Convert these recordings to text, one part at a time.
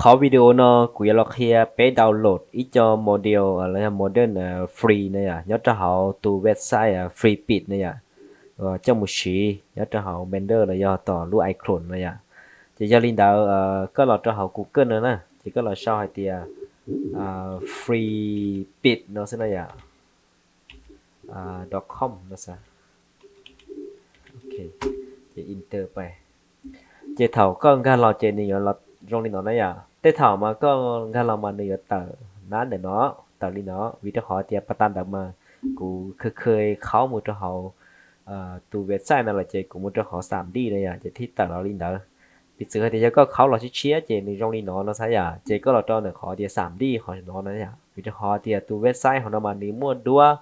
Qhov video no kuv yuav los qhia peb download ib co module los yog module free na yom, nyob rau hauv tus website Freepik na yom, coj mus siv nyob rau hauv Blender los yog tom lub iClone na yom. Ces yog li ntawd koj los rau hauv Google no na, ces koj los sau hais tias Freepik no xwb na yom, dot com no xwb. Ces enter pais. Ces thaum koj nkag los ces nws yuav zoo li no na yom. Tej thaum mas koj nkag los mas nws yuav tawm nab ntawm no, tawm li no, vim rau qhov tias pas tas ntawd mas kuv khawb khawb qhaub mus rau hauv tus website no lawm ces kuv mus rau qhov xam dij na yom, ces thiaj tawm los li ntawd. Piv txwv hais tias yog koj qhaub los tshiab tshiab ces nws zoo li no no xav yom, ces koj los rau ntawm qhov tias xam dij qhov no na yom, vim rau qhov tias tus website hauv no mas nws muaj duab,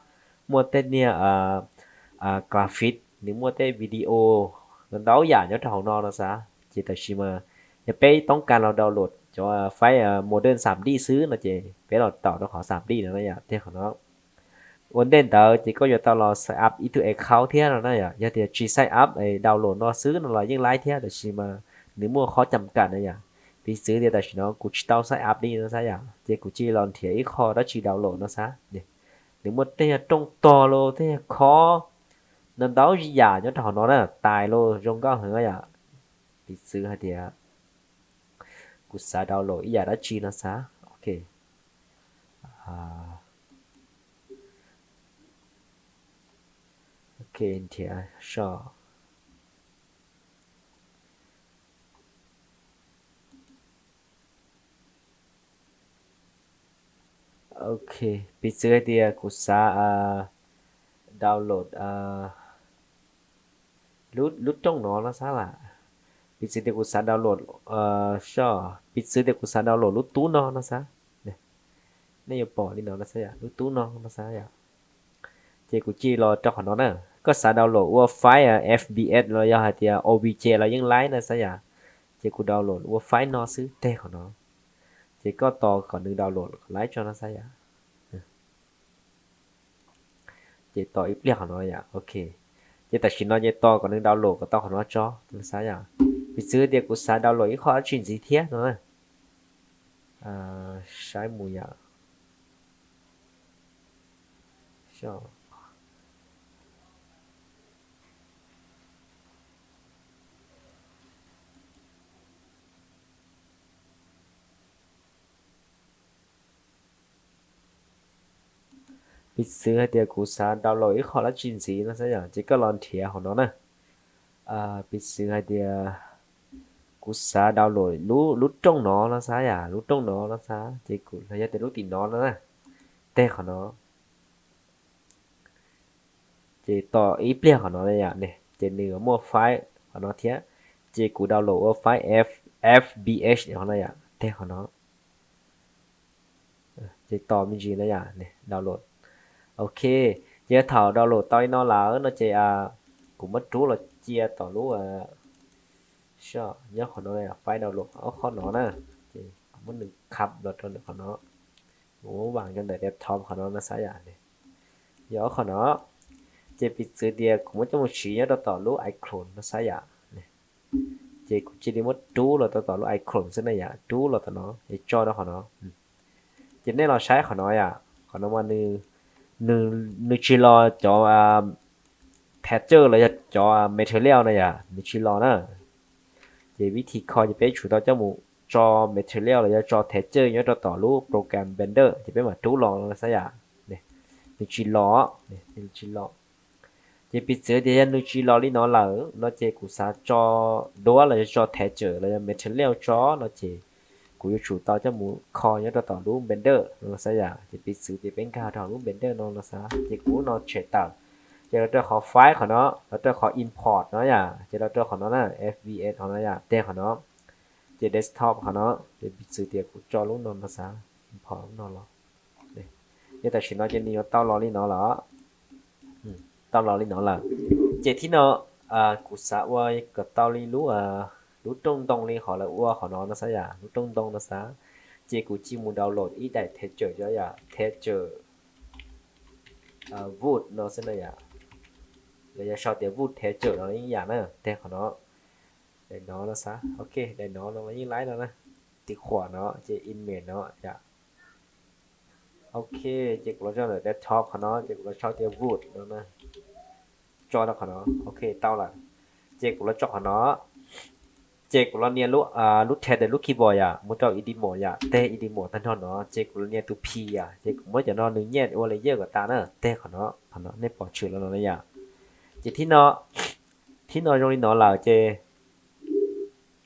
muaj tej niag graphic, nws muaj tej video ntau yam nyob rau hauv no no xav. Ces tam sim mas yog peb toob kas los download cov file model xam dij xwb no ces peb los tom rau qhov xam dij no na yom, tej qhov no. Ua ntej ntawd ces koj yuav tau los sign up ib tug account thiab no na yom. Yog tias tsis sign up download no xwb no los yeej laib thiab, tab sis mas nws muaj qhov cam kam na yom. Piv txwv tias tam sim no kuv tsis tau sign up li no xav yom, ces kuv cia li los nrhiav ib qho dab tsi download no xav. Nws muaj tej rooj tog los tej khob no ntau yam nyob rau hauv no na, tais los zoo nkauj heev yom. Piv txwv hais tias kuv xav download ib yam dab tsi no xav. Ok, nrhiav so. Ok, piv txwv hais tias kuv xav download lub rooj no no xav lam. Piv txwv tias kuv xav download so, piv txwv tias kuv xav download lub tub no no xav. Nej yuav pom li no no xav yom, lub tub no no xav yom. Ces kuv cia li los rau qhov no na. Koj xav download ua file FBX los yog hais tias OBJ los yeej laib na xav yom. Ces kuv download ua file no xwb teg qhov no. Ces koj tos kom nws download laib tso no xav yom. Ces tos ib pliag qhov no yom, ok. Ces tam sim no ces tos kom nws download kom tau qhov no tso no xav yom. Piv txwv tias kuv xav download ib qho dab tsi ntxiv thiab no na. Saib mus yom. Piv txwv hais tias kuv xav download ib qho dab tsi ntxiv no xav yom, ces koj los nrhiav hauv no na. Piv txwv hais tias kuv xav download lub rooj no no xav yom, lub rooj no no xav, ces kuv los yog tias lub tim no no na, teg qhov no. Ces tos ib pliag qhov no yom, ces nws muaj file qhov no thiab, ces kuv download ua file FBX qhov no yom, teg qhov no. Ces tos me ntsis na yom, download. Ok, ces thaum download tau li no lawm no ces kuv muab rub los cia tom lub, nyob qhov no file download ob qho no na, ces kuv muab nws khab los rau ntawm qhov no, kuv muab vam rau ntawm desktop qhov no no xav yom, yog ob qho no. Ces piv txwv tias kuv muab coj mus siv nyob rau tom lub iClone no xav yom. Ces kuv cia li muab rub los rau tom lub iClone xwb na yom, rub los tom no es tso rau qhov no. Ces nej los saib qhov no yom, qhov no mas nws tsis los cov texture los yog cov material na yom, nws tsis los na. Ces vib thi kho ces peb tsum tau coj mus tso material los yog tso texture nyob rau tom lub program Blender ces peb mam rub los no xav yom. Nws tsis los, nws tsis los. Ces piv txwv tias yog nws tsis los li no lawm no ces kuv xav tso duab los yog tso texture los yog material tso no ces kuv yuav tsum tau coj mus kho nyob rau tom lub Blender no xav yom. Ces piv txwv tias peb nkag rau lub Blender no no xav, ces kuv lub no tshem tawm. Ces los rau qhov file qhov no, los rau qhov import no yom, ces los rau qhov no na, FBX qhov no yom, teg qhov no. Ces desktop qhov no, ces piv txwv tias kuv tso lub no no xav, import lub no los. Ces tam sim no ces nws yuav tau los li no lawm. Tau los li no lawm. Ces thib no kuv xav ua kom tau li lub, lub rooj ntoo li qhov lawv ua qhov no no xav yom, lub rooj ntoo no xav. Ces kuv cia mus download ib daim texture cov yom, texture wood no xwb na yom. Los yog sau tias wood texture no yeej yam na, teg qhov no. Daim no no xav, ok, daim no no yeej laib no na. tib qhuam no ces image no yom. Ok, ces kuv los tso ntawm desktop qhov no ces kuv los sau tias root no, tso rau qhov no. Ok, tau lawm. Ces kuv los tso qhov no, ces kuv los nias lub tab lub keyboard yom, mus rau edit mode yom, teg edit mode tag nrho no ces kuv los nias tus P yom, ces kuv muab cov no nws nyaj ua layer kom tas na, teg qhov no, qhov no nej pom tshwm los no yom. Ces thib no, thib no zoo li no lawm ces,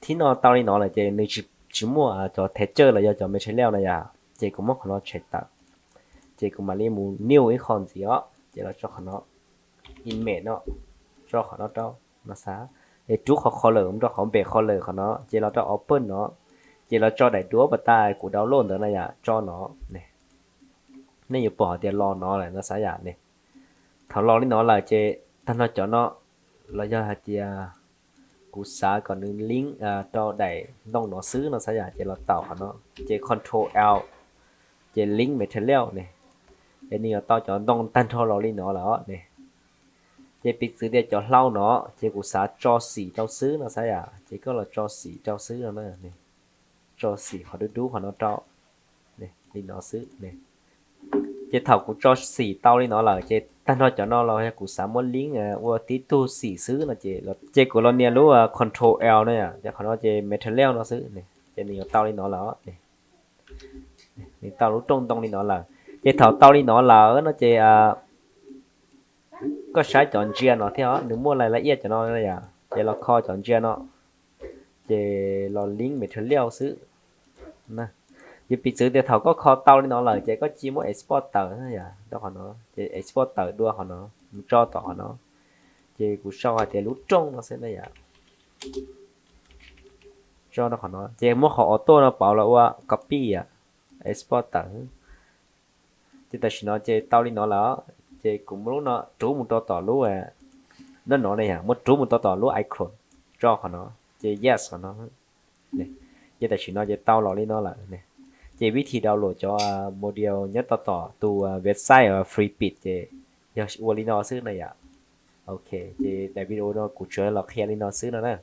thib no tau li no lawm ces nws tsis muaj cov texture los yog cov material no yom, ces kuv muab qhov no tshem tawm, ces kuv mam li mus new ib qho ntxiv os, ces los tso qhov no, image no, tso qhov no rau no xav, es rub qhov color mus rau qhov npem color qhov no, ces los rau open no, ces los tso daim duab pas tas kuv download ntawd na yom, tso no. Nej yuav pom hais tias los no lawm no xav yom ne. Thaum los li no lawm ces tag nrho cov no los yog hais tias kuv xav kom nws link rau daim ntoo no xwb no xav yom, ces los taus qhov no, ces control L, ces link material ne, ces nws yuav tau cov ntoo tag nrho los li no lawm ne. Ces piv txwv tias cov hlau no ces kuv xav tso xim rau xwb no xav yom, ces koj los tso xim rau xwb no, tso xim qhov dub dub qhov no rau, li no xwb. Ces thaum kuv tso xim tau li no lawm ces tag nrho cov no los yog kuv xav muab link ua tib tug xim xwb no ces, ces kuv los nias lub control L no yom, ces qhov no ces material no xwb, ces nws yuav tau li no lawm. Nws tau lub rooj ntoo li no lawm. Ces thaum tau li no lawm no ces koj saib cov ntsia no thiab os, nws muaj lais laj iaj cov no yom, ces los kho cov ntsia no, ces los link material xwb. Yog piv txwv tias thaum koj kho tau li no lawm ces koj cia muab export tawm yom, rau qhov no, ces export tawm dua qhov no, mus tso tom qhov no, ces kuv sau hais tias lub rooj no xwb na yom. Tso rau qhov no ces muab qhov auto no pauv los ua copy, export tawm. Ces tam sim no ces tau li no lawm, ces kuv muab lub no rub mus rau tom lub, no no ne yom, muab rub mus rau tom lub iClone, tso qhov no, ces yes qhov no. Ces tam sim no ces tau los li no lawm. Ces vib thi download cov model nyob rau tom tus website Freepik ces yog ua li no xwb na yom. Ok, ces daim video no kuv tsuas los qhia li no xwb no na.